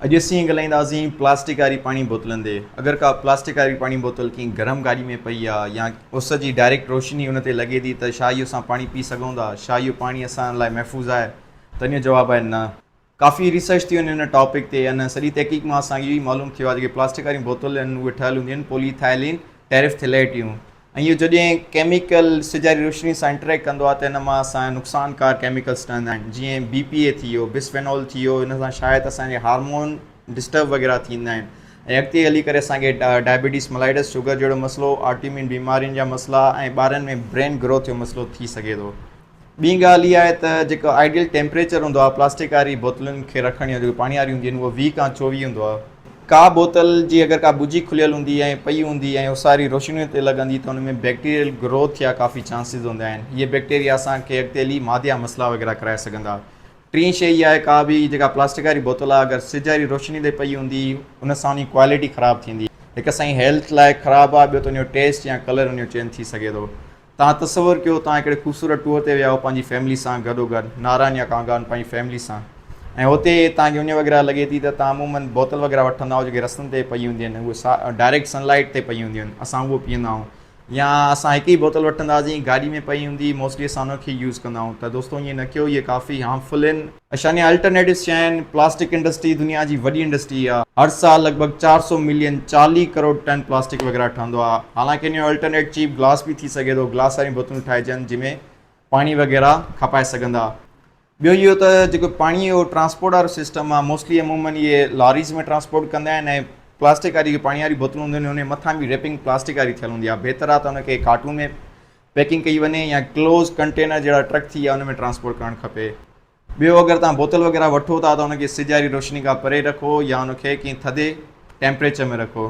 اڄ اسين ڳالهائينداسين پلاسٽڪ واري پاڻي بوتلن تي. اگر ڪا پلاسٽڪ واري پاڻي بوتل ڪنهن گرم گاڏي ۾ پئي آ يا اس جي ڊائريڪٽ روشني ان تي لڳي ٿي ته ڇا اهو اسان پاڻي پي سگهون ٿا؟ ڇا اهو پاڻي اسان لاء محفوظ آهي؟ ته ان جو جواب آهي نه. ڪافي ريسرچ ٿي ان ٽاپڪ تي ان سڄي تحقيق مان اسان کي اهو ئي معلوم ٿيو آهي جيڪي پلاسٽڪ واريون بوتل آهن اهي ٺهيل هونديون آهن پولي ايٿائلين ٽيرفٿليٽ جون ۽ اهو جڏهن ڪيميڪل سج واري روشني سان انٽريڪٽ ڪندو آهي ته ان مان اسان جا نقصانڪار ڪيميڪلس ٺهندا آهن جيئن بي پي اي ٿي ويو بسفينول ٿي ويو ان سان شايد اسان جي هارمون ڊسٽرب وغيره ٿيندا آهن ۽ اڳتي هلي ڪري اسان کي ڊائبيٽيز ملائيٽس شگر جهڙو مسئلو آٽوميون بيمارين جا مسئلا ۽ ٻارن ۾ برين گروٿ جو مسئلو ٿي سگهي ٿو. ٻي ڳالهه اها آهي ته جيڪو آئيڊيل ٽيمپريچر هوندو آهي پلاسٽڪ واري بوتلن کي رکڻ يا جيڪو پاڻي واري هوندي آهن اهو 20 کان 24 هوندو آهي. ڪا بوتل جي اگر ڪا ٻجي کليل هوندي ۽ پئي هوندي ۽ اوساري روشني تي لڳندي ته ان ۾ بيڪٽيريل گروٿ جا ڪافي چانسز هوندا آهن. اهي بيڪٽيريا اسان کي اڳتي هلي ماديا مسئلا وغيره ڪرائي سگهندا. ٽين شيء اها آهي ڪا به جيڪا پلاسٽڪ واري بوتل آهي اگر سج واري روشني تي پئي هوندي ان سان ان جي ڪوالٽي خراب ٿيندي. هڪ اسان جي هيلٿ لاء خراب آهي ٻيو ته ان جو ٽيسٽ يا ڪلر ان جو چينج ٿي سگهي ٿو. توهان تصور ڪيو توهان هڪڙي خوبصورت ٽوئر تي ويا آهيو پنهنجي فيملي سان گڏو گڏ ناران يا ڪانگان پنهنجي فيملي سان ۽ هتي توهان کي اڃ وغيره لڳي ٿي ته توهان عمومن بوتل وغيره وٺندا آهيو جيڪي رستن تي پئي هونديون آهن اهي ڊائريڪٽ سن لائيٽ تي پئي هونديون آهن اسان اهو پيئندا آهيون يا اسان هڪ ئي بوتل وٺنداسين گاڏي ۾ پئي هوندي موسٽلي اسان ان کي يوز ڪندا آهيون ته دوستو ائين نه ڪيو اهي ڪافي هارمفل آهن. اشانيا الٽرنيٽوز ڇا آهن؟ پلاسٽڪ انڊسٽري دنيا جي وڏي انڊسٽري آهي. هر سال لڳ ڀڳ 400 ملين، 40 ڪروڙ ٽن پلاسٽڪ وغيره ٺهندو آهي. حالانڪه ان جو الٽرنيٽ چيپ گلاس به ٿي سگهي ٿو. گلاس واريون بوتلون ٺاهجن جن ۾ پاڻي وغيره کپائي سگهندا. ٻيو اهو ته جيڪو پاڻي جو ٽرانسپورٽ وارو سسٽم آهي موسٽلي عمومن اهي لاريز ۾ ٽرانسپورٽ ڪندا آهن ۽ پلاسٽڪ واري جيڪي پاڻي واري بوتلون هونديون آهن ان جي مٿان به ريپنگ پلاسٽڪ واري ٿيل هوندي آهي. بهتر آهي ته ان کي ڪارٽون ۾ پيڪنگ ڪئي وڃي يا ڪلوز ڪنٽينر جهڙا ٽرڪ ٿي ويا ان ۾ ٽرانسپورٽ ڪرڻ کپي. ٻيو اگر توهان بوتل وغيره وٺو ٿا ته ان کي سج واري روشني کان پري رکو يا ان کي ڪنهن ٿڌي ٽيمپريچر ۾ رکو.